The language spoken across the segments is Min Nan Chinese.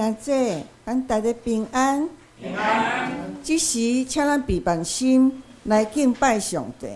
兄姊，咱大家平安。平安。這時，請咱閉目心來敬拜上帝。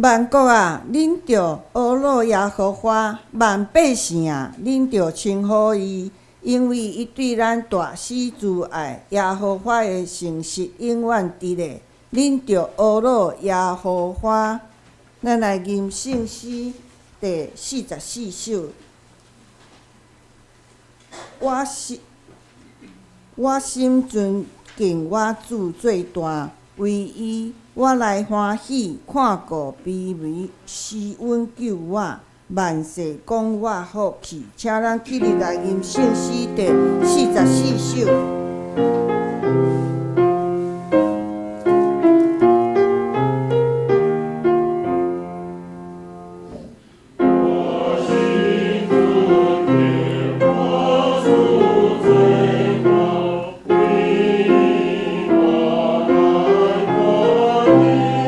萬國啊，恁著呵咾耶和華；萬百姓啊，恁著稱呼伊，因為伊對咱大施慈愛，耶和華的誠實永遠佇咧。恁著呵咾耶和華。咱來吟聖詩第44首。我心尊敬我主最大，為伊我來歡喜，看顧卑微，施恩救我，萬世講我福氣。請咱起立來吟聖詩第四十四首。我心尊敬我主最大，為伊我來歡喜，看顧卑微，施恩救我，萬世講我福氣。請咱起立來吟聖詩第四十四首。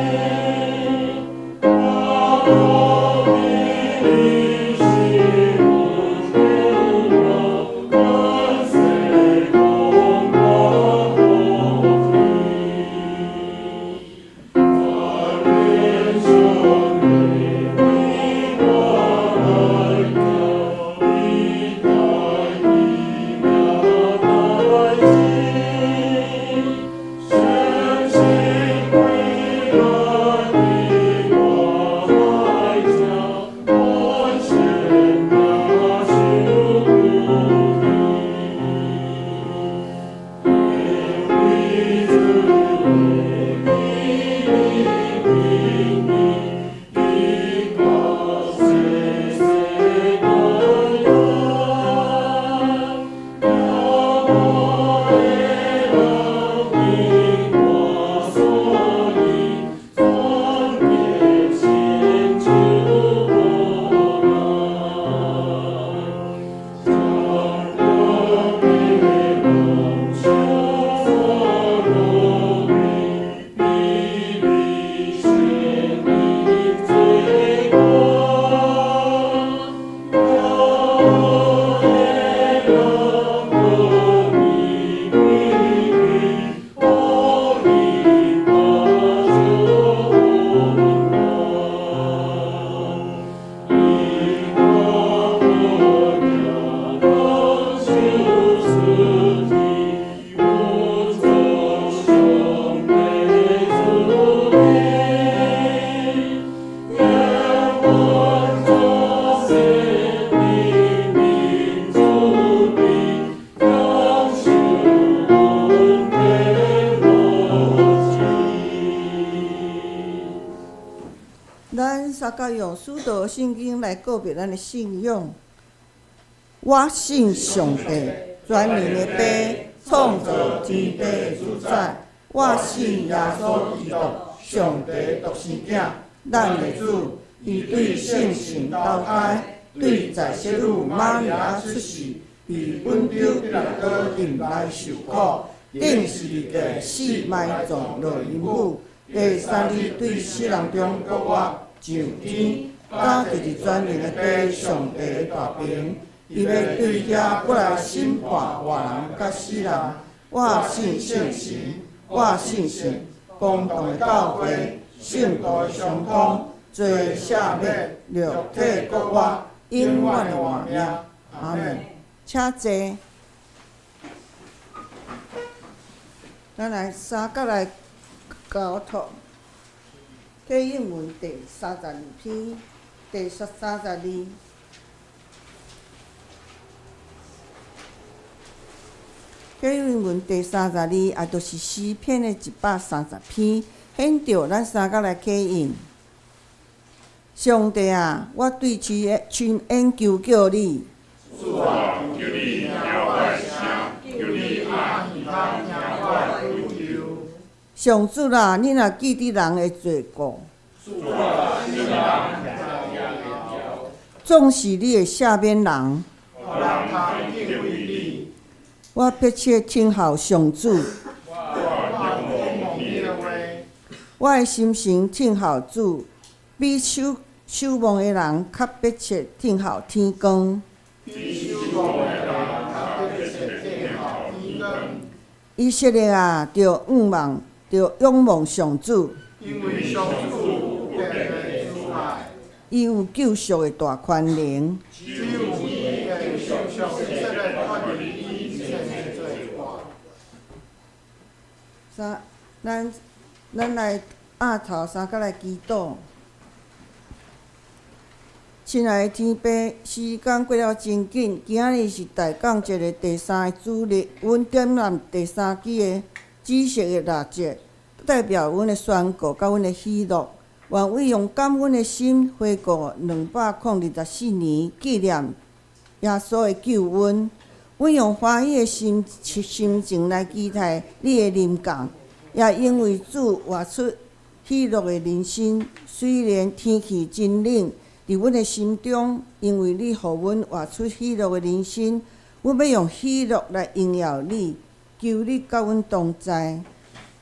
咱相佮用使徒信經來告白咱的信仰。我信上帝，全能的父，創造天地的主宰。我信耶穌基督，上帝獨生囝，咱的主。伊對聖神投胎，對在聖女瑪利亞出世，被本丟彼拉多入來受苦，釘十字架死埋葬落陰府，第三日對死人中復活，上天，敢佇佇全能的父上帝的大爿，伊欲對遐過來審判活人佮死人。我信聖神，我信聖公同的教會，聖徒的相通，罪赦免，肉體復活，永遠的活命。阿們。請坐。咱來相佮來交託。啟應文第三十二篇，第三十二。啟應文第三十二，也就是詩篇的130篇。現著咱相佮來啟應。上帝啊，我對深淵求叫你。主啊，求你聽我的聲，求你按耳朵聽我的懇求。上主啊，你若記得人的罪過，主啊，你人聽總是你會赦免人。予人通敬畏你。我迫切聽候上主。我仰望你的話。我的心神聽候主，比守守望的人較迫切聽候天光。比守望的人較迫切聽候天光。以色列啊，著仰望，著仰望上主。因為上主有變的慈愛。伊有救贖的大權能。只有伊會賞賜以色列脫離一切的罪過。三，咱來額頭相佮來祈禱。親愛的天父，時間過了真緊，今仔日是大降節的第三個主日，阮點燃第三支的紫色的蠟燭，代表阮的宣告佮阮的喜樂。願阮用感恩的心回顧224年，紀念耶穌的救恩。阮用歡喜的心情來期待你的臨降，也因為主活出喜樂的人生。雖然天氣真冷，佇阮的心中，因為你予阮活出喜樂的人生，阮欲用喜樂來榮耀你，求你佮阮同在。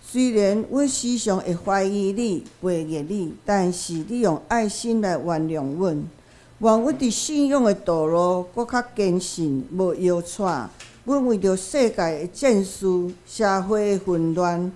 雖然阮時常會懷疑你、背逆你，但是你用愛心來原諒阮。願阮佇信仰的道路閣較堅信，無搖掣。阮為著世界的戰事、社會的混亂、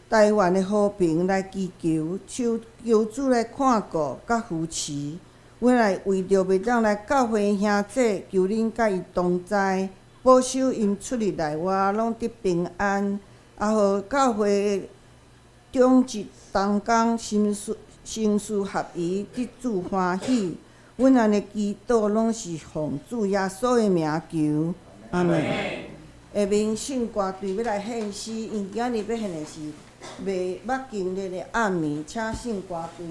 台灣的和平來祈求，求求主來看顧佮扶持。阮來為著袂當來教會兄弟，求恁佮伊同在，保守𪜶出入內外攏得平安。啊，予教會的長執同工心思心思合一，得主歡喜。阮按呢祈禱，攏是奉主耶穌的名求，阿們。下面聖歌隊欲來獻詩，𪜶今仔日欲獻的是袂捌經歷的暗暝，請聖歌隊。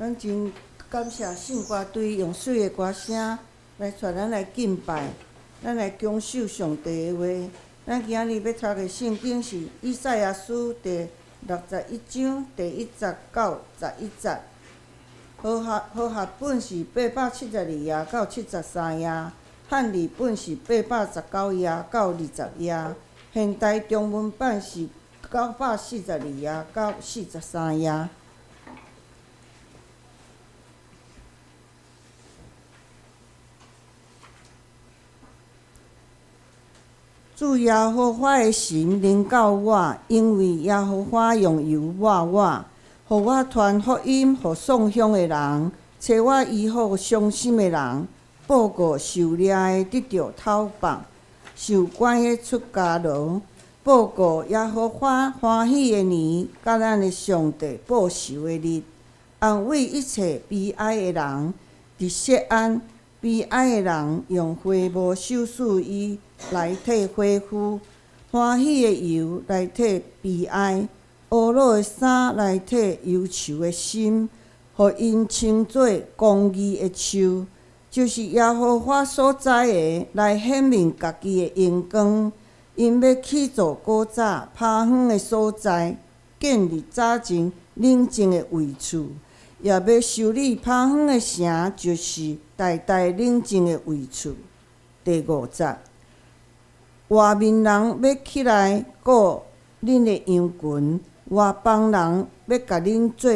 咱真感謝聖歌隊用媠的歌聲來帶咱來敬拜，咱來享受上帝的話。咱今日欲讀的聖經是以賽亞書第61章第1節到11節。和合本是872頁到73頁，漢字本是819頁到20頁，現代中文版是942頁到43頁。主耶和華的神臨到我，因為耶和華用油抹我，予我傳福音予喪鄉的人，揣我醫好傷心的人，報告受掠的得著透放，受關的出監牢，報告耶和華歡喜的年，佮咱的上帝報仇的日，安慰一切悲哀的人，佇錫安悲哀的人用花帽修飾伊來替火夫，歡喜的油來替悲哀，烏魯的衫來替憂愁的心，予𪜶稱做公義的樹，就是耶和華所栽的，來顯明家己的榮光。𪜶欲起造古早拍園的所在，建立早前寧靜的位處，也欲修理拍園的城，就是代代寧靜的位處。第5節，外面人欲起來顧恁的羊群，外邦人欲共恁做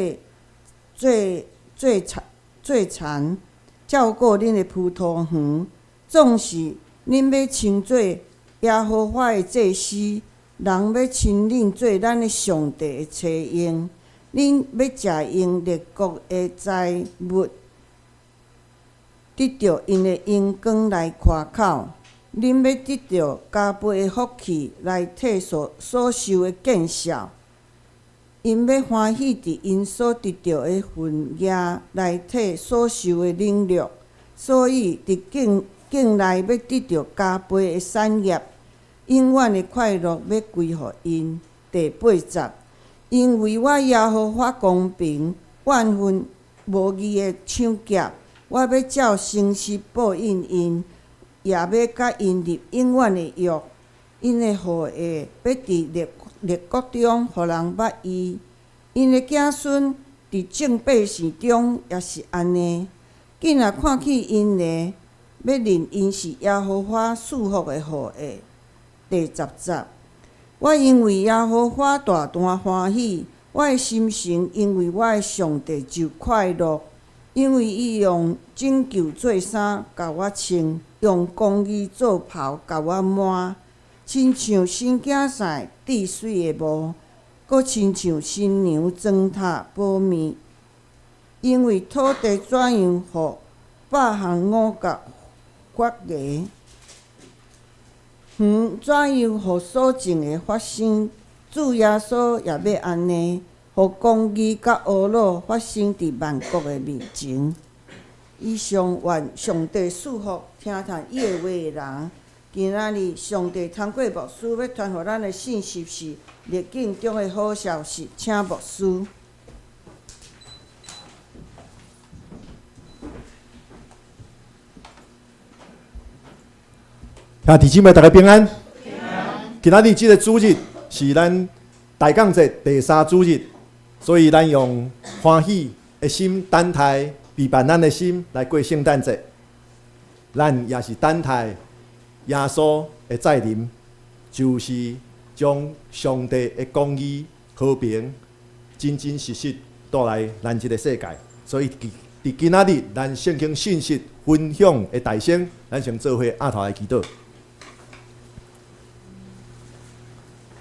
田，照顧恁的葡萄園。總是恁欲稱做耶和華的祭司，人欲稱恁做咱的上帝的差役。恁欲食用列國的財物，得著𪜶的榮光來誇口。恁欲得著加倍的福氣來替所受的見笑。𪜶欲歡喜佇𪜶所得著的份額來替所受的凌辱，所以佇境內欲得著加倍的產業，永遠的快樂欲歸予𪜶。第8節，因為我耶和華公平，怨恨無義的搶劫，我欲照誠實報應𪜶，也欲佮𪜶立永遠的約。𪜶的後裔欲佇列國中予人捌伊，𪜶的子孫佇眾百姓中也是按呢。囝仔看見𪜶的，欲認𪜶是耶和華賜福的後裔。第10節，我因為耶和華大大歡喜，我的心神因為我的上帝就快樂，因為伊用拯救做衫共我穿，用公義做袍共我抹，親像新囝婿戴媠的帽，閣親像新娘妝塔寶面。因為土地怎樣予百項五穀發芽，園怎樣予所種的發生，主耶穌也欲按呢，予公義佮呵咾發生佇萬國的面前。以上願上帝賜福聽見伊的話的人。今仔日上帝通過牧師欲傳予咱的信息是逆境中的好消息，請牧師。兄弟姊妹，大家平安。今仔日這个主日是咱大降節第三主日，所以咱用歡喜的心等待，備辦咱的心來過聖誕節。咱也是等待耶穌的再臨，就是將上帝的公義、和平，真真實實帶來咱這个世界。所以佇今仔日，咱聖經信息分享的大先，咱先做伙阿頭來祈禱。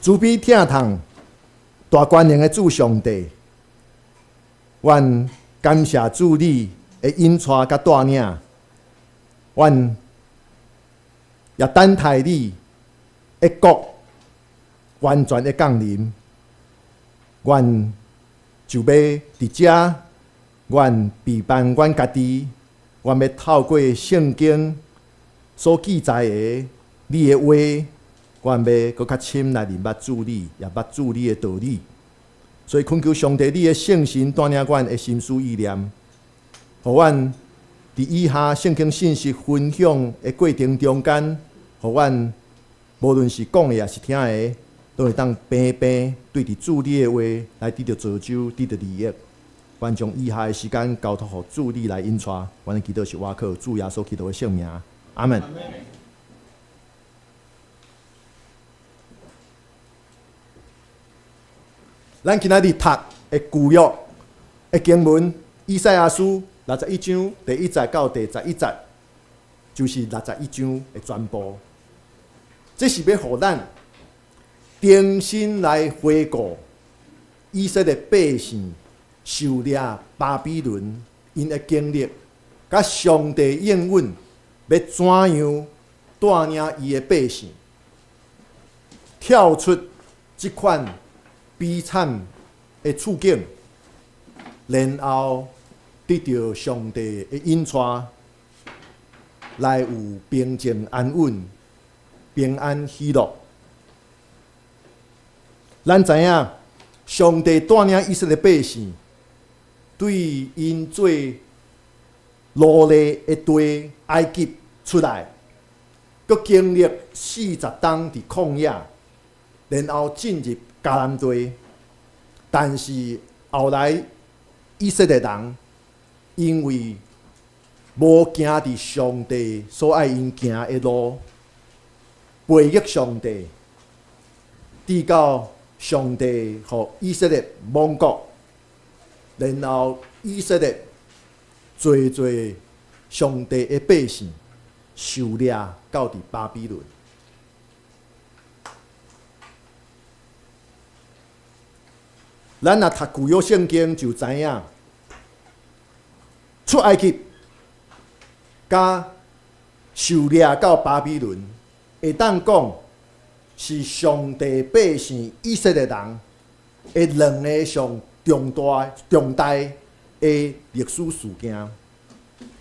慈悲疼痛、大權能的主上帝，阮感謝主你的引帶佮帶領，阮也等待你的國完全的降臨，阮就欲佇遮，阮備辦阮家己，阮欲透過聖經所記載的你的話，阮欲閣較深來認捌主你，也捌主你的道理。所以懇求上帝，你的聖神帶領阮的心思意念，予阮佇以下聖經信息分享的過程中間，予阮無論是講的抑是聽的，都會當平平對佇主你的話來得著造就，得著利益。阮將以下的時間交託予主你來引帶，阮的祈禱是倚靠主耶穌基督的聖名，阿門。咱今仔日讀的舊約的經文，以賽亞書61章第一節到第十一節，就是六十一章的全部。這是欲予咱重新來回顧以色列百姓受掠巴比倫𪜶的經歷，佮上帝應允欲怎樣帶領伊的百姓跳出這款悲慘的處境，然後得著上帝的引帶，來有平靜安穩、平安喜樂。咱知影，上帝帶領以色列百姓對𪜶做奴隸的地埃及出來，閣經歷四十冬佇曠野，然後進入迦南地。但是後來以色列人因為無行佇上帝所愛𪜶行的路，背逆上帝，直到上帝予以色列亡國，然後以色列做做上帝的百姓，受掠到佇巴比倫。咱若讀舊約聖經就知影，出埃及佮受掠到巴比倫，會當講是上帝百姓以色列人的兩个上重大重大的歷史事件。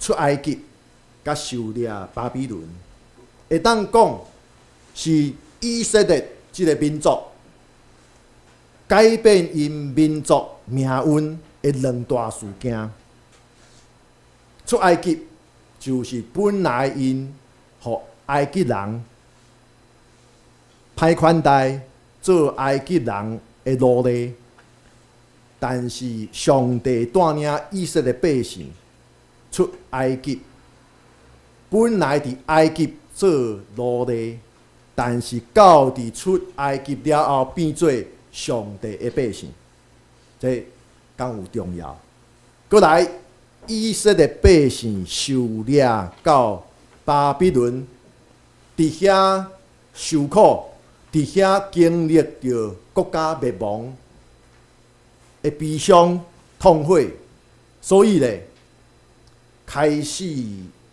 出埃及佮受掠巴比倫，會當講是以色列這个民族改變𪜶民族命運的兩大事件。出埃及就是本來𪜶予埃及人歹款待，做埃及人的奴隸，但是上帝帶領以色列百姓出埃及，本來佇埃及做奴隸，但是到佇出埃及了後變做上帝的百姓，這敢有重要？閣來，以色列百姓受掠到巴比倫，佇遐受苦，佇遐經歷著國家滅亡的悲傷痛悔，所以咧，開始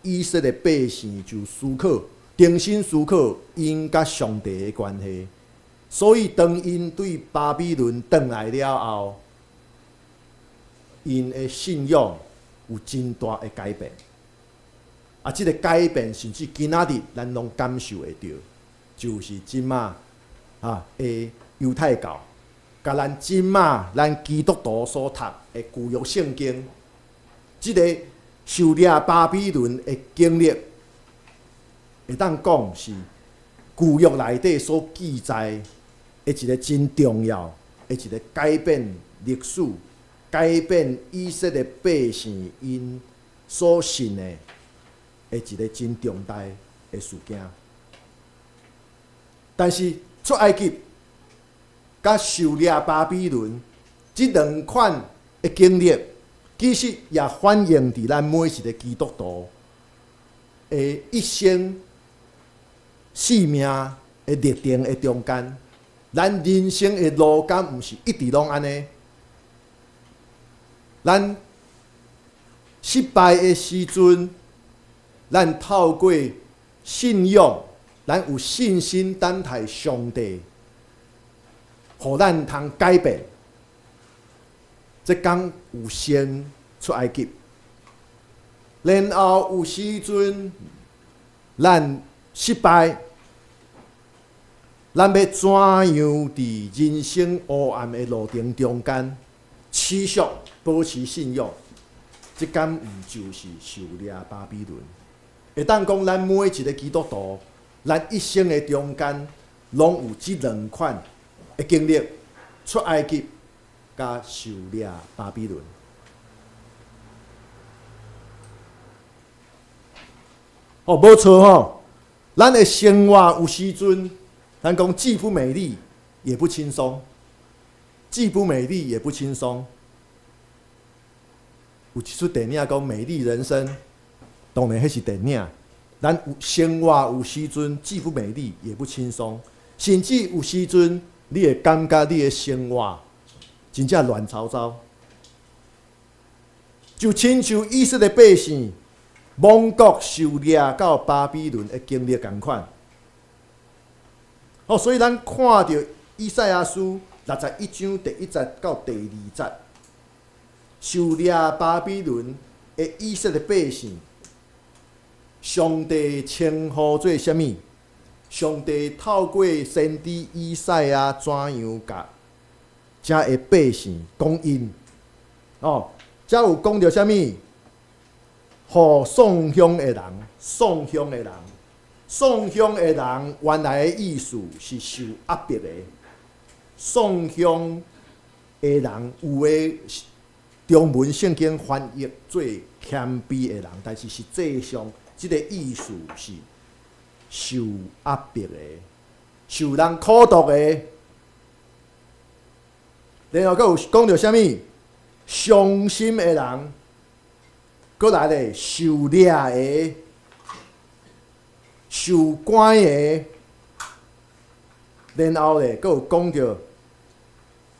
以色列百姓就思考，重新思考𪜶佮上帝的關係。所以當𪜶對巴比倫轉來了後，𪜶的信仰有真大的改變。啊，這个改變甚至今仔日咱攏感受會著，就是這馬啊的猶太教，佮咱這馬咱基督徒所讀的舊約聖經，這个受掠巴比倫的經歷，會當講是舊約內底所記載的一个真重要的一个改變歷史、改變以色列百姓𪜶所信的的一个真重大的事件。但是出埃及佮受掠巴比倫這兩款的經歷，其實也反映佇咱每一个基督徒的一生生命的歷程的中間。咱人生的路敢毋是一直攏按呢？咱失敗的時陣，咱透過信仰，咱有信心等待上帝，予咱通改變。這敢有先出埃及，然後有時陣咱失敗，咱欲怎樣佇人生黑暗的路程中間持續保持信仰？這敢毋就是受掠巴比倫？會當講，咱每一个基督徒，咱一生的中間，攏有這兩款的經歷：出埃及佮受掠巴比倫。哦，無錯吼，咱的生活有時陣，咱講既不美麗，也不輕鬆；既不美麗，也不輕鬆。有一齣電影講《美麗人生》，當然彼是電影。咱有生活有時陣既不美麗，也不輕鬆，甚至有時陣你會感覺你的生活真正亂糟糟，就親像以色列百姓亡國受掠到巴比倫的經歷仝款。哦，所以咱看著以賽亞書61章第一節到第二節，受掠巴比倫的以色列百姓，上帝稱呼做啥物？上帝透過先知以賽亞怎樣共遮的百姓講𪜶？哦，遮有講著啥物？予喪鄉的人，喪鄉的人，喪鄉的人，原來的意思是受壓迫的。喪鄉的人，有的中文聖經翻譯做謙卑的人，但是實際上，這个意思是受壓迫的、受人苦毒的。然後閣有講著啥物？傷心的人，閣來咧受掠的、受關的，然後咧閣有講著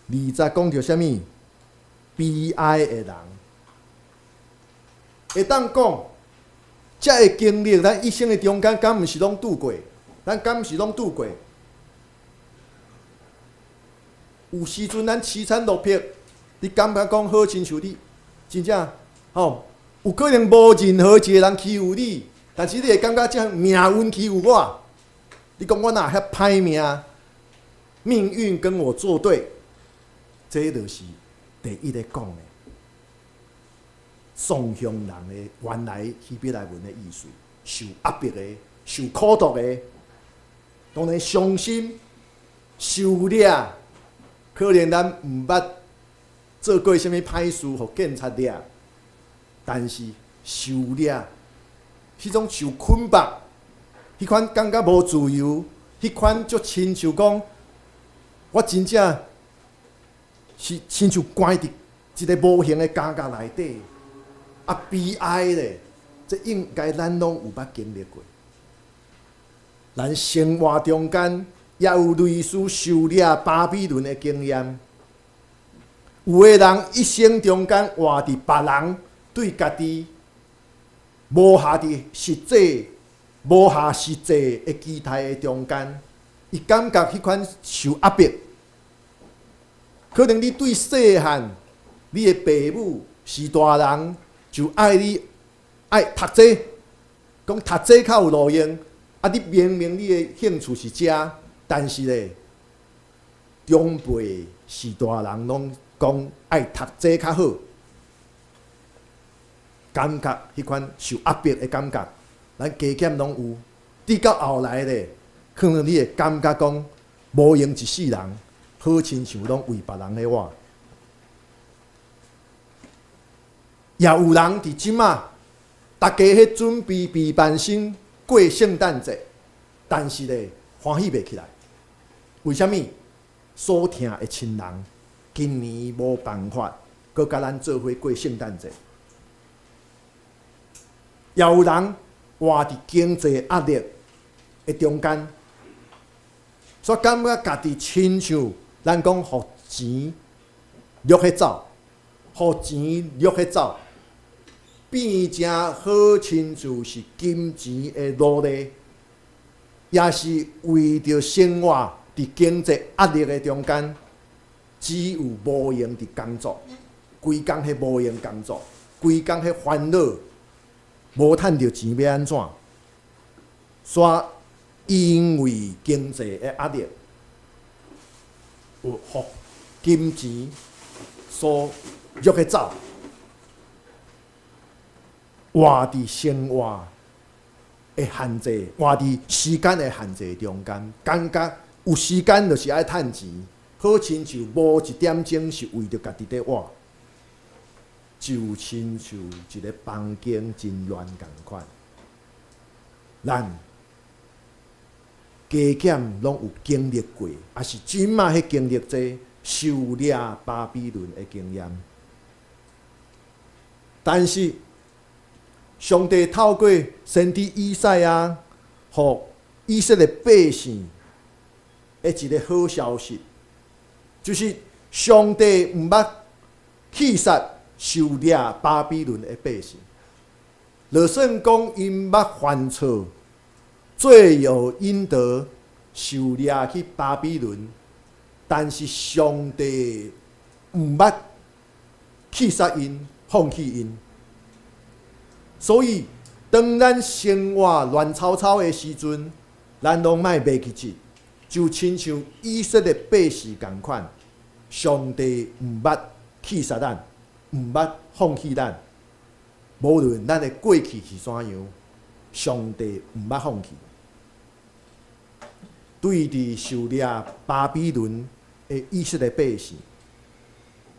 二節講著啥物？悲哀的人，會當講，遮的經歷，咱一生的中間，敢毋是攏拄過？咱敢毋是攏拄過？有時陣咱淒慘落魄，你感覺講好親像你真正吼，有可能無任何一個人欺負你，但是你會感覺這命運欺負我。你講我哪會遐歹命？命運跟我作對，這就是第一个講的。喪鄉人的原來希伯來文的意思，受壓迫的、受苦毒的，當然傷心、受掠，可能咱毋捌做過啥物歹事，予警察掠，但是受掠，彼種受捆綁，彼款感覺無自由，彼款就親像講，我真正是親像關佇一个無形的監獄內底。啊，悲哀咧，這應該咱攏有捌經歷過。咱生活中間也有類似受掠巴比倫的經驗。有的人一生中間活佇別人對家己無合佇實際、無合實際的期待的中間，伊感覺彼款受壓迫。可能你對細漢，你的爸母是大人，就愛你愛讀這，講讀這較有路用。啊，你明明你的興趣是這，但是咧，長輩是大人攏講愛讀這較好，感覺彼款受壓迫的感覺，咱加減攏有。直到後來咧，可能你會感覺講無閒一世人，好親像攏為別人咧活。也有人佇這馬，逐家彼準備備辦先過聖誕節，但是咧歡喜袂起來。為啥物？所疼的親人今年無辦法閣佮咱做伙過聖誕節。也有人活佇經濟壓力的中間，煞感覺家己親像咱講，予錢掠去走，予錢掠去走，變成好親像是金錢的奴隸，也是為著生活佇經濟壓力的中間，只有無閒佇工作，規工彼無閒工作，規工彼煩惱，無趁著錢欲按怎？煞因為經濟的壓力，有予金錢所掠去走。活佇生活的限制，活佇時間的限制中間，感覺有時間就是愛趁錢，好親像無一點鐘是為著家己佇活，就親像一个房間真亂仝款。咱加減攏有經歷過，抑是這馬彼經歷這受掠巴比倫的經驗。但是上帝透過先知以賽亞，予以色列百姓的一个好消息，就是上帝毋捌棄殺受掠巴比倫的百姓。就算講𪜶捌犯錯，罪有應得，受掠去巴比倫，但是上帝毋捌棄殺𪜶，放棄𪜶。所以，當咱生活亂糟糟的時陣，咱攏莫袂記得，就親像以色列百姓仝款，上帝毋捌棄殺咱，毋捌放棄咱。無論咱的過去是怎樣，上帝毋捌放棄。對佇受掠巴比倫的以色列百姓，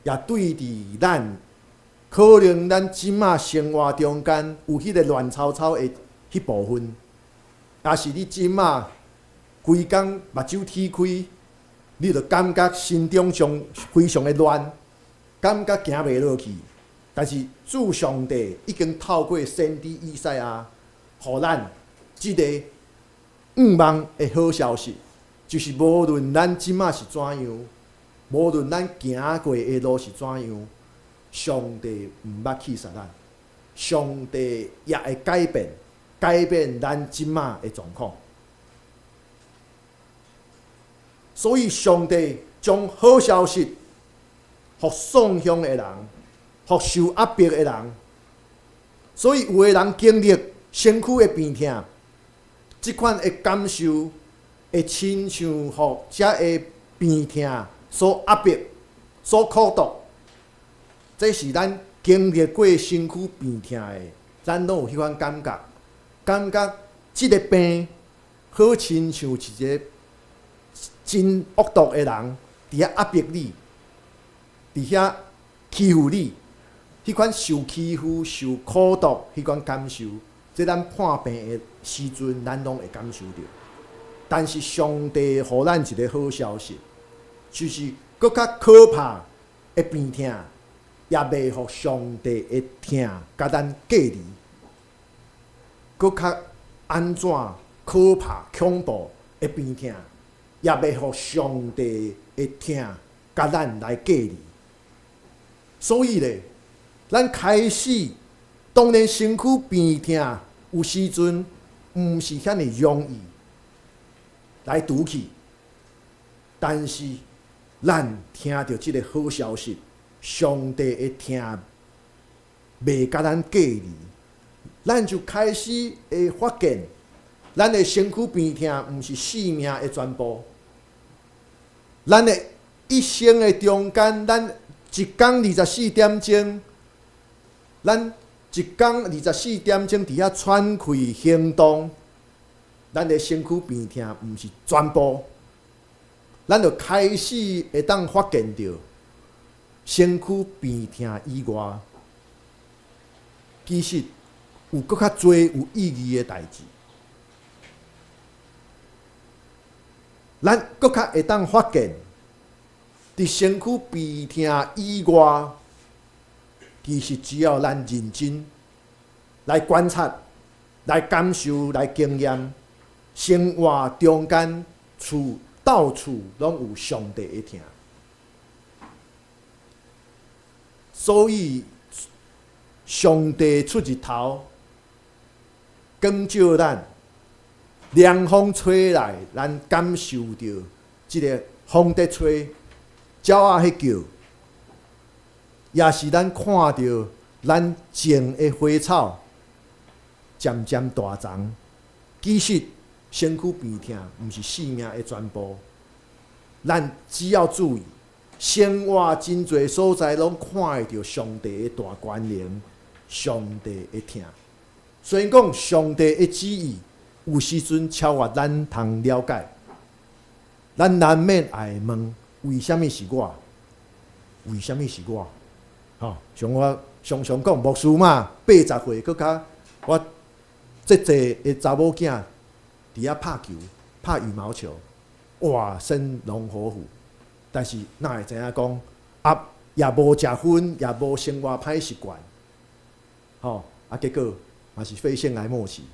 也對佇咱，可能咱這馬生活中間有彼个亂糟糟的彼部分，抑是你這馬規工目睭鐵開，你就感覺心中上非常的亂，感覺行袂落去。但是主上帝已經透過先知以賽亞，予咱這个向望的好消息，就是無論咱這馬是怎樣，無論咱行過的路是怎樣，上帝毋捌棄殺咱，上帝也會改變，改變咱這馬的狀況。所以上帝將好消息予喪鄉的人，予受壓迫的人。所以有的人經歷身軀的病痛，這款的感受會親像予這个病痛所壓迫、所苦毒。這是咱經歷過身軀病痛的，咱攏有彼款感覺，感覺這个病好親像一个真惡毒的人佇遐壓迫你，佇遐欺負你，彼款受欺負、受苦毒彼款感受，這咱破病的時陣，咱攏會感受著。但是上帝予咱一个好消息，就是閣較可怕的病痛，也袂予上帝的疼共咱隔離。閣較按怎可怕、恐怖的病痛，也袂予上帝的疼共咱來隔離。所以咧，咱開始當然身軀病痛，有時陣毋是遐爾容易來拄去，但是咱聽著這个好消息，上帝的疼袂共咱隔離，咱就開始會發現，咱的身軀病痛毋是性命的全部。咱的一生的中間，咱一工24點鐘，咱一工24點鐘佇遐喘氣行動，咱的身軀病痛毋是全部，咱就開始會當發現著身軀病痛以外，其實有閣較濟有意義的代誌。咱閣較會當發現，佇身軀病痛以外，其實只要咱認真來觀察、來感受、來經驗，生活中間處到處攏有上帝的疼。所以，上帝出日頭，光照咱，涼風吹來，咱感受著這个風佇吹，鳥仔彼叫，也是咱看著咱種的花草漸漸大叢。其實身軀病痛毋是性命的全部，咱只要注意，生活真濟所在攏看會著上帝的大權能，上帝的疼。雖然講上帝的旨意有時陣超越咱通了解，咱難免會問：為啥物是我？為啥物是我？吼，像我常常講，牧師嘛，80歲，閣較我這濟的查某囝佇遐拍球、拍羽毛球，哇，生龍活虎。但是哪會知影講啊，也無食薰，也無生活歹習慣，吼啊，結果嘛是肺腺癌末期。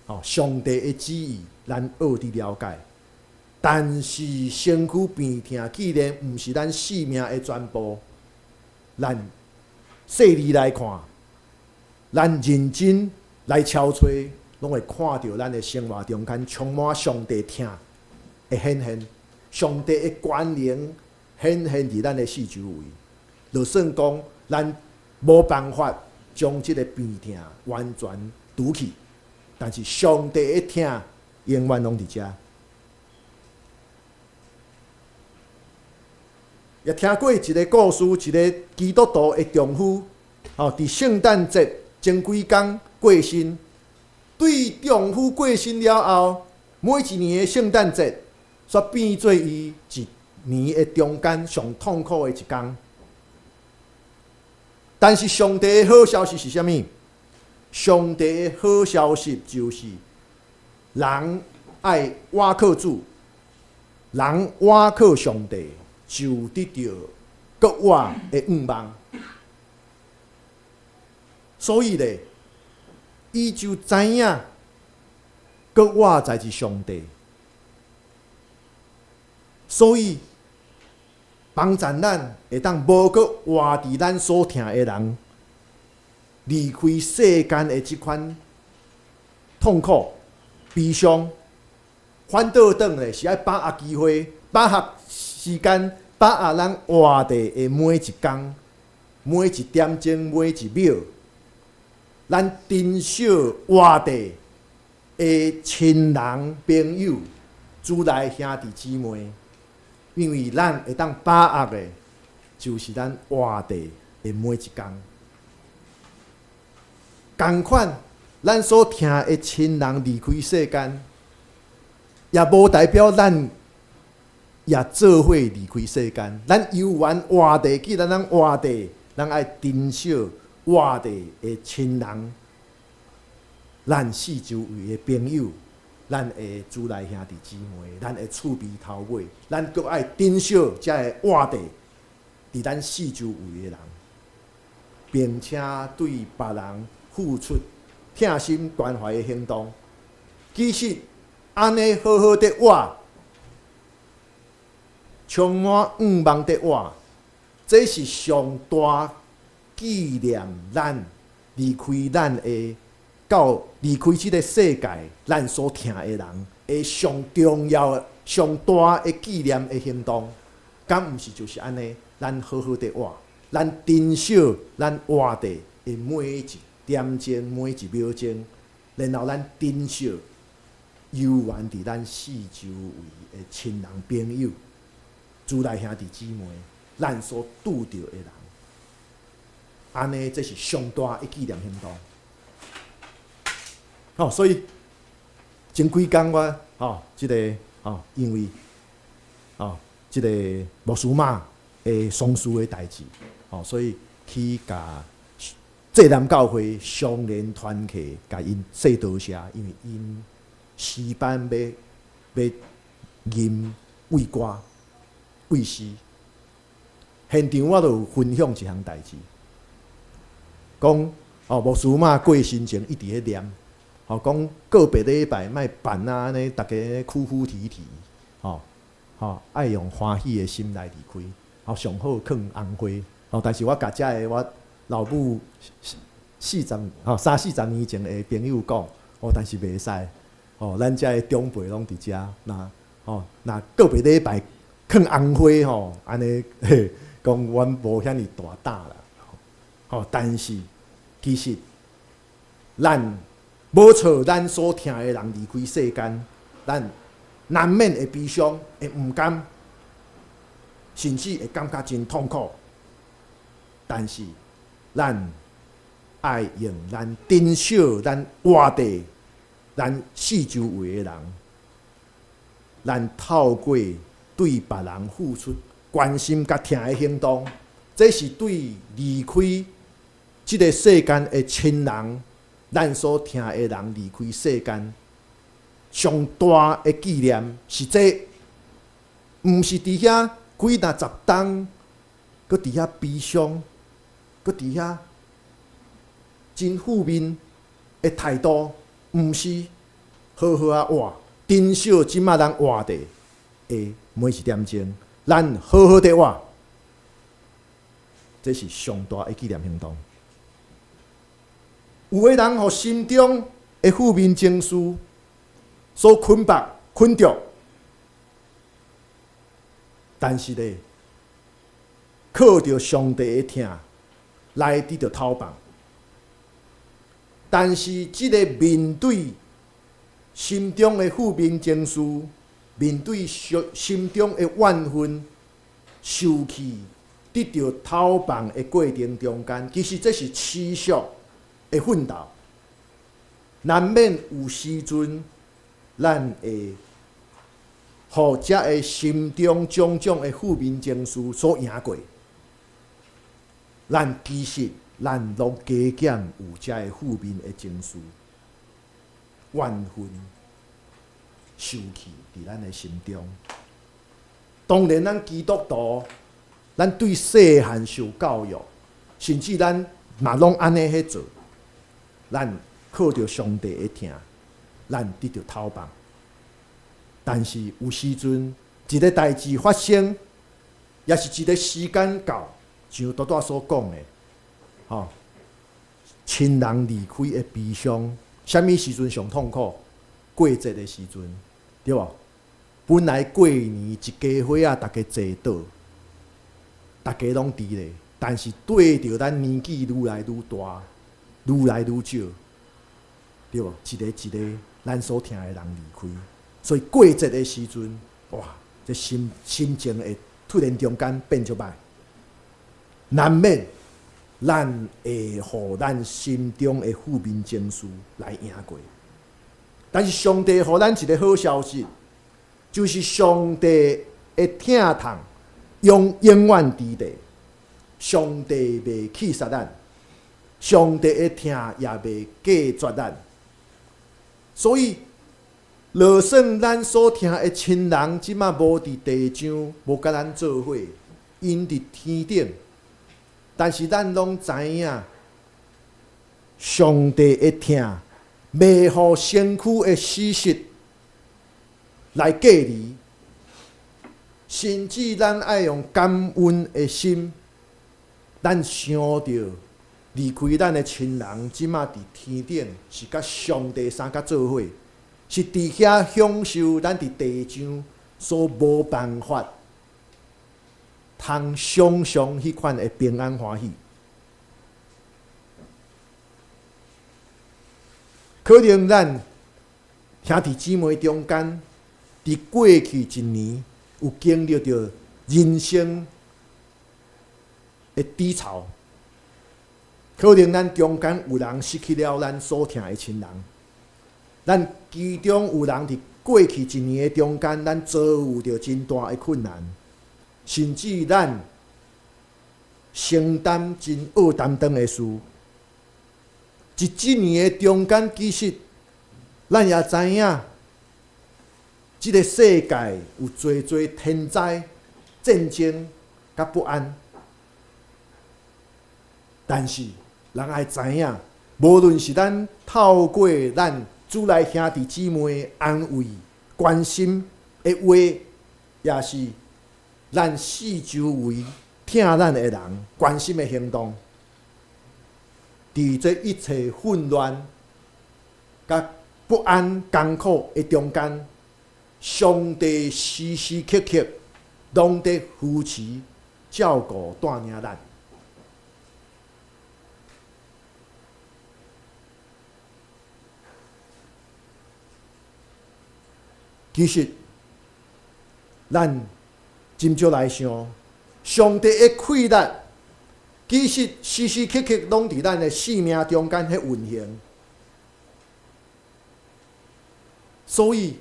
吼，上帝的旨意，咱愛佇了解。但是身軀病痛，既然毋是咱性命的全部，咱細膩來看，咱認真來敲揣，攏會看著咱的生活中間充滿上帝疼的顯現，上帝的權能顯現佇咱的四周圍。就算講咱無辦法將這个病痛完全除去，但是上帝的疼永遠攏佇遮。也聽過一个故事，一个基督徒的丈夫，吼，佇聖誕節前幾工過身。對丈夫過身了後，每一年的聖誕節，煞變做伊一年的中間上痛苦的一工。但是上帝的好消息是啥物？上帝的好消息就是，人愛倚靠主，人倚靠上帝，就得著閣活的願望。所以咧，伊就知影閣活在是上帝，所以幫助咱會當無閣活佇咱所疼的人離開世間的這款痛苦、悲傷，反倒轉咧是愛把握機會，把握時間，把握咱活著的每一工、每一點鐘、每一秒，咱珍惜活著的親人、朋友、主內兄弟姊妹，因為咱會當把握的，就是咱活著的每一工。仝款，咱所疼的親人離開世間，也無代表咱也做伙離開世間。咱猶原活著，既然咱活著，咱愛珍惜活著的親人，咱四周圍的朋友，咱的主內兄弟姊妹，咱的厝邊頭尾，咱閣愛珍惜這个活著佇咱四周圍的人，並且對別人付出疼心關懷的行動。其實，按呢好好的活，充滿願望的活，這是上大紀念咱離開咱的到離開這个世界，咱所疼的人的上重要、上大的紀念的行動，敢毋是就是按呢？咱好好的活，咱珍惜咱活著的每一點鐘、每一秒鐘，然後咱珍惜猶原佇咱四周圍的親人朋友、主內兄弟姊妹，咱所拄著的人，按呢，這是上大的紀念行動。吼，所以前幾工我吼，這个吼，因為吼，這个牧師媽的喪事的代誌，吼，所以去共濟南教會相連團契，共𪜶說多謝，因為𪜶詩班欲吟慰歌、慰詩。現場我就有分享一項代誌，講哦，牧師媽過身前一直咧念，吼，講個別禮拜莫扮啊，按呢逐家哭哭啼啼，吼吼，愛用歡喜的心來離開，吼，上好囥紅花，吼，但是我共遮个我老母四十吼三四十年前的朋友講，哦，但是袂使，吼，咱遮的長輩攏佇遮，若吼若個別禮拜囥紅花吼，按呢嘿，講阮無遐爾大膽啦，吼，但是其實咱無錯，咱所疼的人離開世間，咱難免會悲傷，會毋甘，甚至會感覺真痛苦。但是咱愛用咱珍惜咱活著咱四周圍的人，咱透過對別人付出關心佮疼的行動，這是對離開這个世間的親人，咱所疼的人離開世間上大的紀念是這，毋是佇遐幾若十冬，閣佇遐悲傷，閣佇遐真負面的態度，毋是好好仔活，珍惜這馬咱活著的每一點鐘，咱好好地活，這是上大的紀念行動。有的人予心中的負面情緒所捆綁、捆著，但是咧，靠著上帝的疼來得著透放。但是，這个面對心中的負面情緒，面對心中的怨恨、受氣，得著透放的過程中間，其實這是持續的奮鬥。難免有時陣，咱會予這个心中種種的負面情緒所贏過。咱其實咱攏加減有這个負面的情緒、怨恨、受氣佇咱的心中。當然，咱基督徒，咱對細漢受教育，甚至咱嘛攏按呢去做。咱靠著上帝的疼，咱得著透放。但是有時陣，一个代誌發生，抑是一个時間到，像拄拄所講的，吼，親人離開的悲傷，啥物時陣上痛苦？過節的時陣，對無？本來過年一家伙仔，逐家坐倒，逐家攏佇咧，但是對著咱年紀愈來愈大，愈來愈少，對無？一个一个咱所疼的人離開，所以過節的時陣，哇，這心情會突然中間變足歹，難免咱會予咱心中的負面情緒來贏過。但是上帝予咱一个好消息，就是上帝的疼痛永永遠佇咧，上帝袂棄殺咱，上帝的疼也袂隔絕咱。所以，就算咱所疼的親人這馬無佇地上，無佮咱做伙，𪜶佇天頂，但是咱攏知影，上帝的疼袂予身軀的死實來隔離，甚至咱愛用感恩的心，咱想著離開咱的親人，這馬佇天頂是佮上帝相佮做伙，是佇遐享受咱佇地上所無辦法通想像彼款的平安歡喜。可能咱兄弟姊妹中間，佇過去一年有經歷著人生的低潮，可能咱中間有人失去了咱所疼的親人，咱其中有人佇過去一年的中間，咱遭遇著真大的困難，甚至咱承擔真惡擔當的事。佇這年的中間，其實咱也知影，這个世界有濟濟天災、戰爭佮不安。但是，人愛知影，無論是咱透過咱主內兄弟姊妹安慰、關心的話，抑是咱四周圍疼咱的人關心的行動，佇這一切混亂、佮不安、艱苦的中間，上帝時時刻刻攏佇扶持、照顧、帶領咱。其實，咱真少來想，上帝的氣力，其實時時刻刻攏佇咱的生命中間彼運行。所以，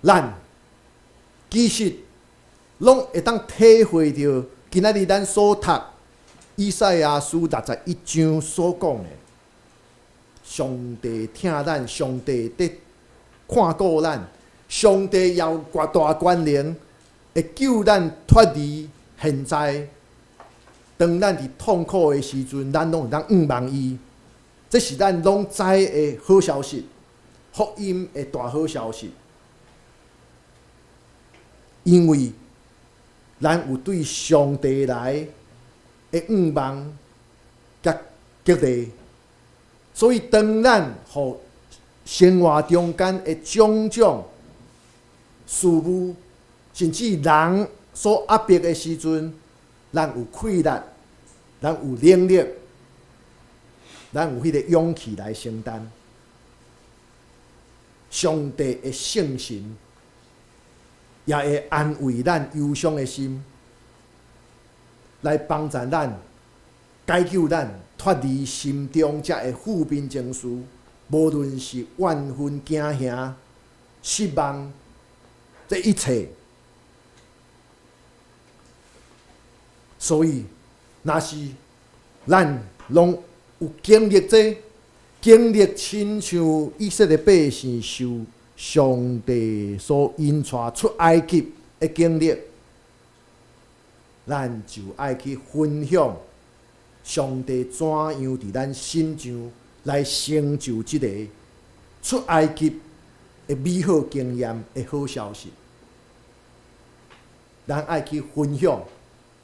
咱其實攏會當體會著今仔日咱所讀以賽亞書61章所講的，上帝疼咱，上帝佇看顧咱，上帝也有絕大權能，會救咱脫離現在。當咱佇痛苦的時陣，咱攏會當仰望伊。這是咱攏知的好消息，福音的大好消息。因為咱有對上帝來的仰望佮激勵，所以當咱予生活中間的種種事物，甚至人所壓迫的時陣，咱有氣力，咱有能力，咱有彼个勇氣來承擔。上帝的聖神也會安慰咱憂傷的心，來幫助咱解救咱脫離心中遮的負面情緒，無論是怨恨、驚嚇、失望，這一切。所以，若是咱攏有經歷這經歷，親像以色列百姓受上帝所引帶出埃及的經歷，咱就愛去分享上帝怎樣佇咱身上來成就這個出埃及的美好經驗的好消息。咱愛去分享，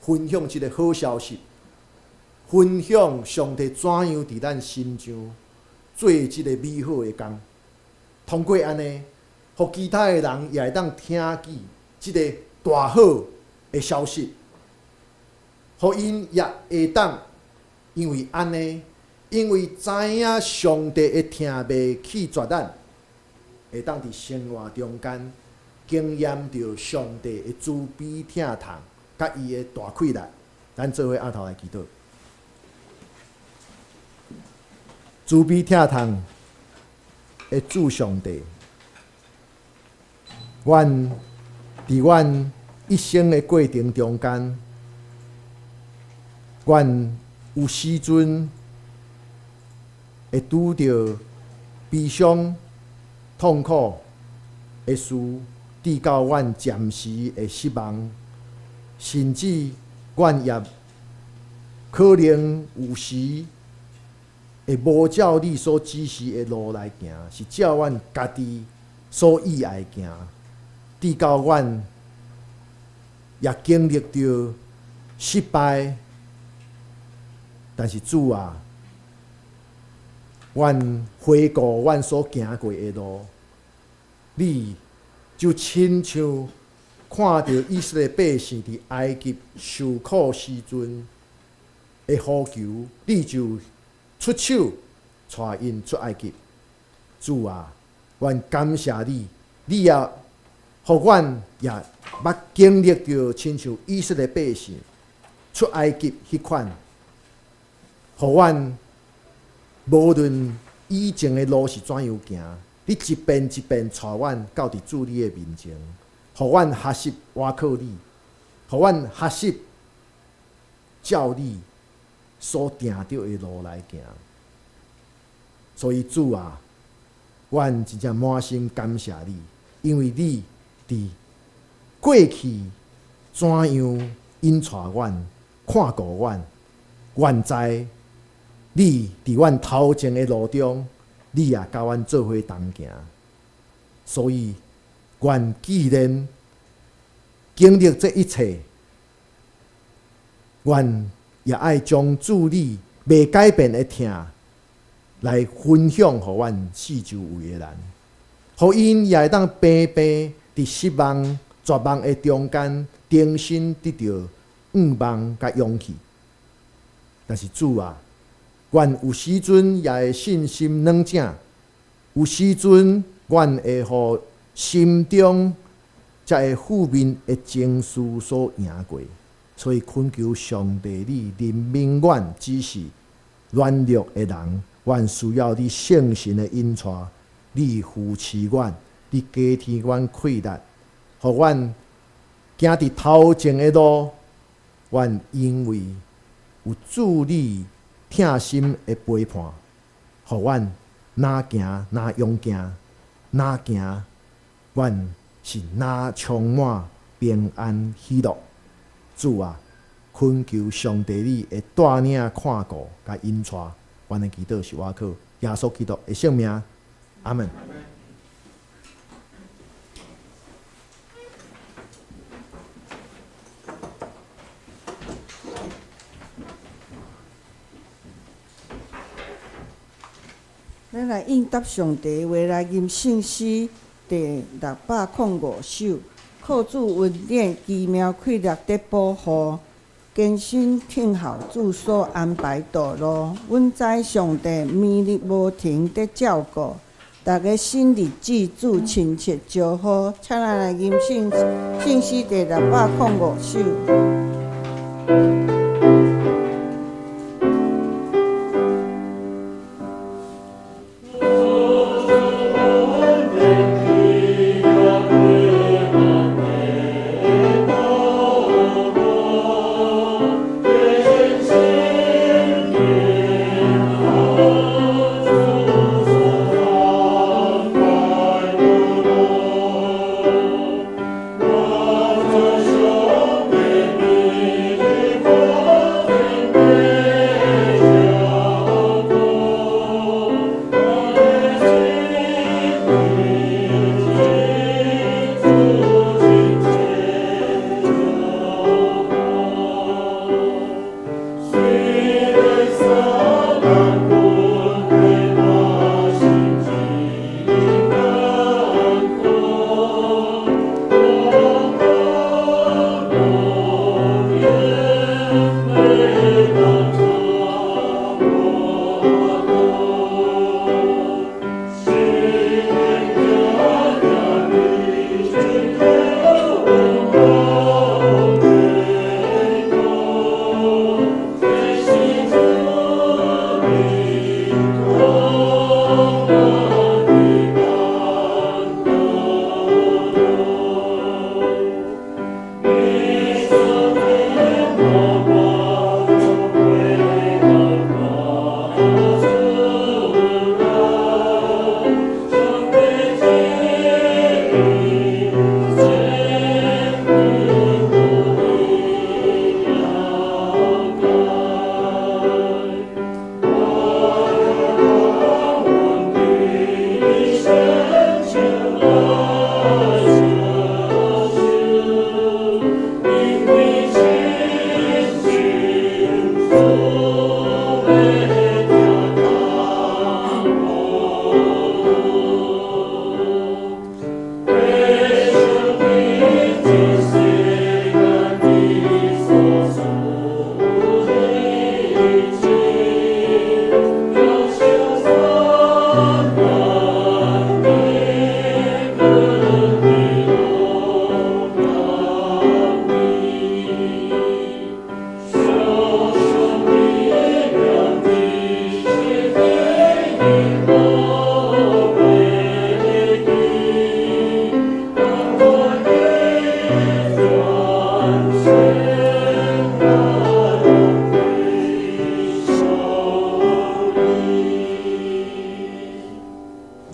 分享這个好消息，分享上帝怎樣佇咱身上做這个美好的工。通過按呢，予其他的人也會當聽見這个大好的消息，予𪜶也會當因為按呢，因為知影上帝的疼袂棄絕咱，會當佇生活中間經驗著上帝的慈悲疼痛，佮伊的大氣力。咱做伙徛頭來祈禱，慈悲疼痛的主上帝，阮佇阮一生的過程中間，阮有時陣會拄著悲傷、痛苦的事，直到阮暫時會失望，甚至阮也可能有時會無照你所指示的路來行，是照阮家己所意愛行，直到阮也經歷著失敗。但是主啊，阮回顧阮所行過的路，你就親像看著以色列百姓佇埃及受苦時陣的呼求，你就出手帶𪜶出埃及。主啊，阮感謝你，你也予阮也捌經歷著親像以色列百姓出埃及彼款，予阮無論以前的路是怎樣行，你一遍一遍帶阮到佇主你的面前，予阮學習倚靠你，予阮學習照你所定著的路來行。所以主啊，阮真正滿心感謝你，因為你佇過去怎樣引帶阮、看顧阮，現在你佇阮頭前的路中，你也佮阮做伙同行。所以，阮既然經歷這一切，阮也愛將主你袂改變的疼來分享予阮四周圍的人，予𪜶也會當平平佇失望、絕望的中間，重新得著向望佮勇氣。但是主啊，阮有時陣也會信心軟正，有時陣阮會予心中遮的負面的情緒所贏過。所以懇求上帝你憐憫阮，只是軟弱的人，阮需要你聖神的引帶，你扶持阮，你加添阮氣力，予阮行佇頭前的路。阮因為有主你疼心的陪伴，予阮若行若勇行，若行，阮是若充滿平安喜樂。主啊，懇求上帝你會帶領看顧佮引帶，阮的祈禱是倚靠耶穌基督的聖名，阿門。咱來應答上帝的話來吟聖詩第605首，靠主恩典奇妙氣力得保護，堅心聽候主所安排道路。阮知上帝暝日無停佇照顧，逐个新日子主親切招呼。請咱來吟聖詩第605首。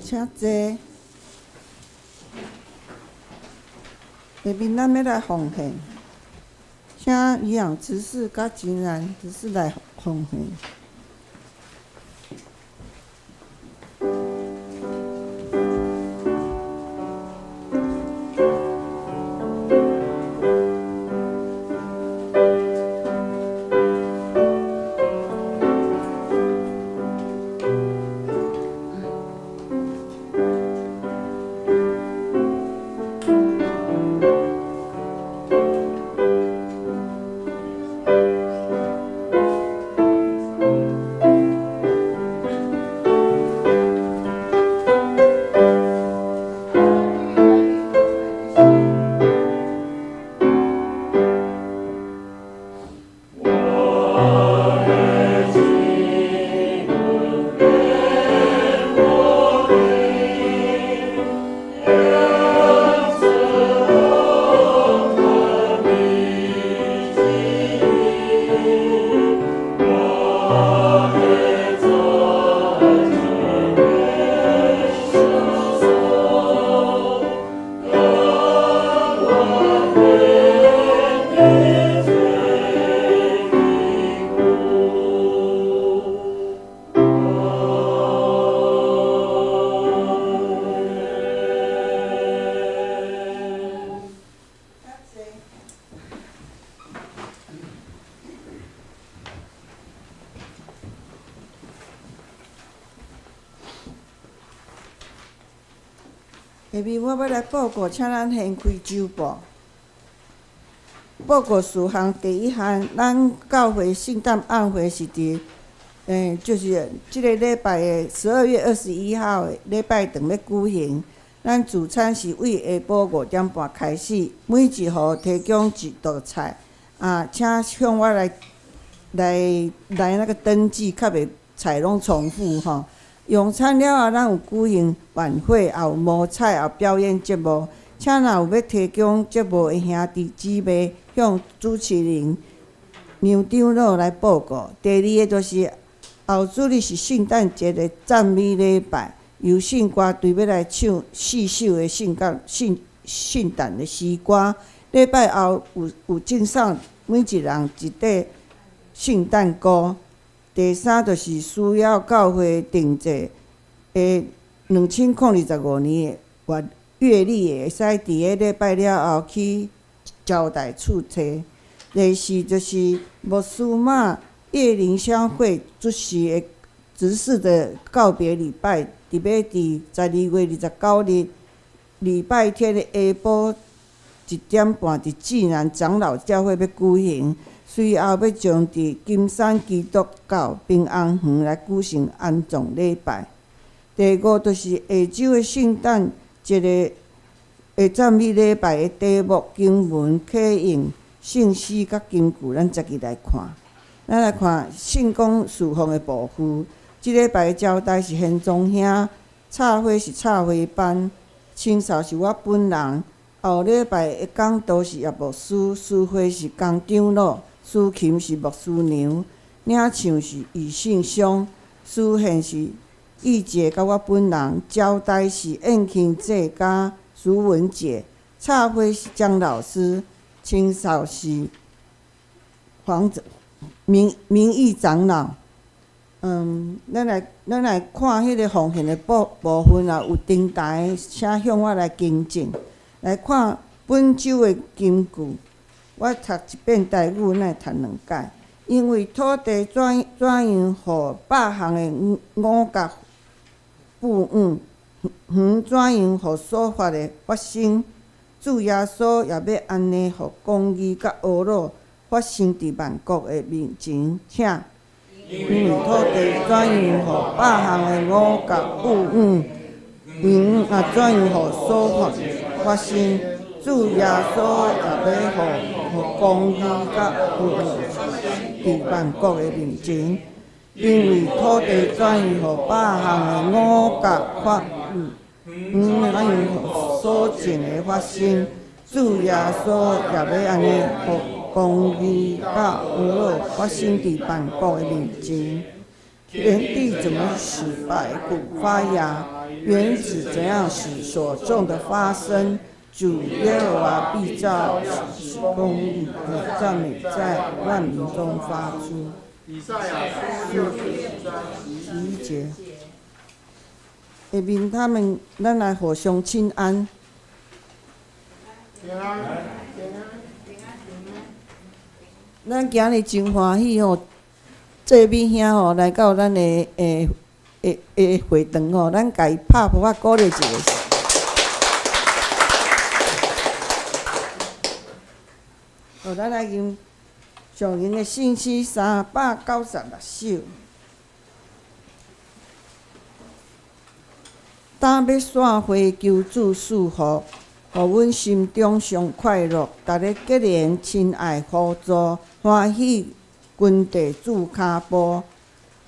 請坐。下面咱欲來奉獻，請漁養執事佮金蘭執事來奉獻。下面我欲來報告，請咱掀開週報。報告事項第一項，咱教會聖誕晚會是佇，就是這个禮拜的12月21號的禮拜堂欲舉行。咱主餐是對下晡5點半開始，每一戶提供一道菜。啊，請向我來那個登記，較袂菜攏重複吼。用餐了後，咱有舉行晚會，也有摸彩，也有表演節目。請若有欲提供節目的兄弟姊妹，向主持人楊長老來報告。第二個就是後主日是聖誕節的讚美禮拜，由聖歌隊欲來唱四首的聖誕的詩歌。禮拜後有贈送每一人一塊聖誕歌。第三就是需要教會訂製的2025年的月曆的，會使佇個禮拜了後去招待處提。第四就是牧師馬葉林鄉會主席的執事的告別禮拜，佇欲佇12月29日禮拜天的下晡1點半，佇濟南長老教會欲舉行。隨後欲將佇金山基督教平安園來舉行安葬禮拜。第五就是下週的聖誕節的讚美禮拜的題目、經文、啟應、聖詩佮金句，咱逐日來看。咱來看聖工事奉的部分。這禮拜的招待是賢宗兄，插花是插花班，清掃是我本人。後禮拜的講道是葉牧師，司會是江長老，司琴是牧師娘，領唱是余信松，司獻是玉姐佮我本人，招待是燕卿姐佮苏文姐，插花是江老師，清掃是黃明明義長老。咱來看彼个奉獻的部分啊，有登台，請向我來更正。來看本週的金句，我讀一遍台語，咱會讀兩擺。因為土地怎樣予百項的五穀哺養，園怎樣予所發的發生，主耶穌也欲按呢予公義佮呵咾發生佇萬國的面前。請。因為土地怎樣予百項的五穀哺養，園也怎樣予所發發生，主耶穌也欲予公義佮呵咾佇萬國的面前。因為土地怎樣予百項的五穀發園也怎樣予所種的發生，主耶穌也欲按呢予公義佮呵咾發生佇萬國的面前。田地怎麼使百穀發芽，園子怎樣使所種的發生，主耶和華必照使公義和讚美在萬民中發出。以賽亞書64章 11節。下面他們，咱來互相請安。平安。咱今日真歡喜吼，這美兄吼來到咱的會堂吼，咱共伊拍噗仔鼓勵一下。好，咱來吟上銀的聖詩396首。今欲散會求主賜福，予阮心中上快樂。逐家結連親愛互助，歡喜跟綴主跤步，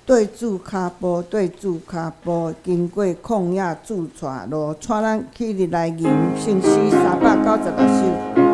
綴主跤步，綴主跤步，經過曠野主帶路，帶咱起立來吟聖詩396首。主。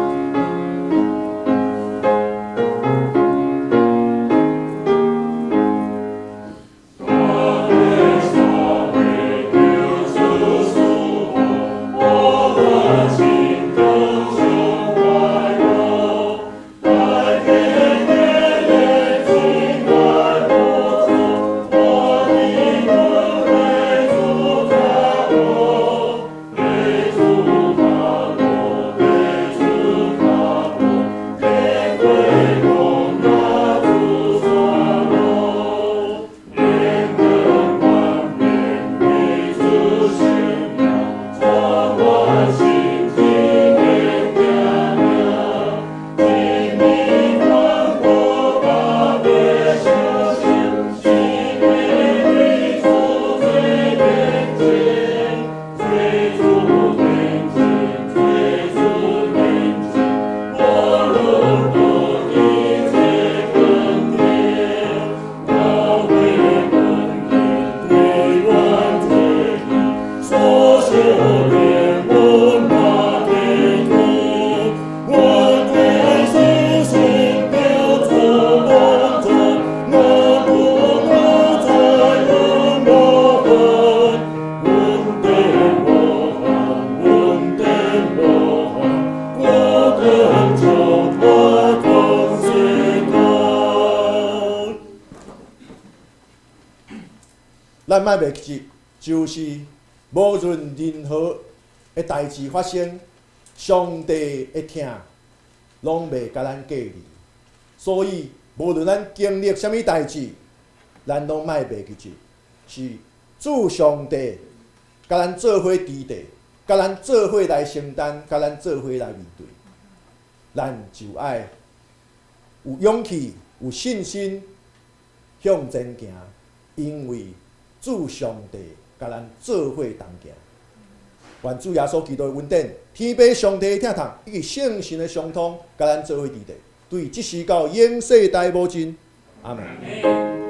咱莫袂記，就是無論任何的代誌發生，上帝的疼攏袂共咱隔離。所以，無論咱經歷啥物代誌，咱攏莫袂記住，是主上帝共咱做伙佇地，共咱做伙來承擔，共咱做伙來面對。咱就愛有勇氣、有信心向前行，因為主上帝共咱做伙同行。願主耶穌基督的恩典、天父上帝的疼痛，以及聖神的相通，共咱做伙佇地，對這時到永世代無盡。阿門。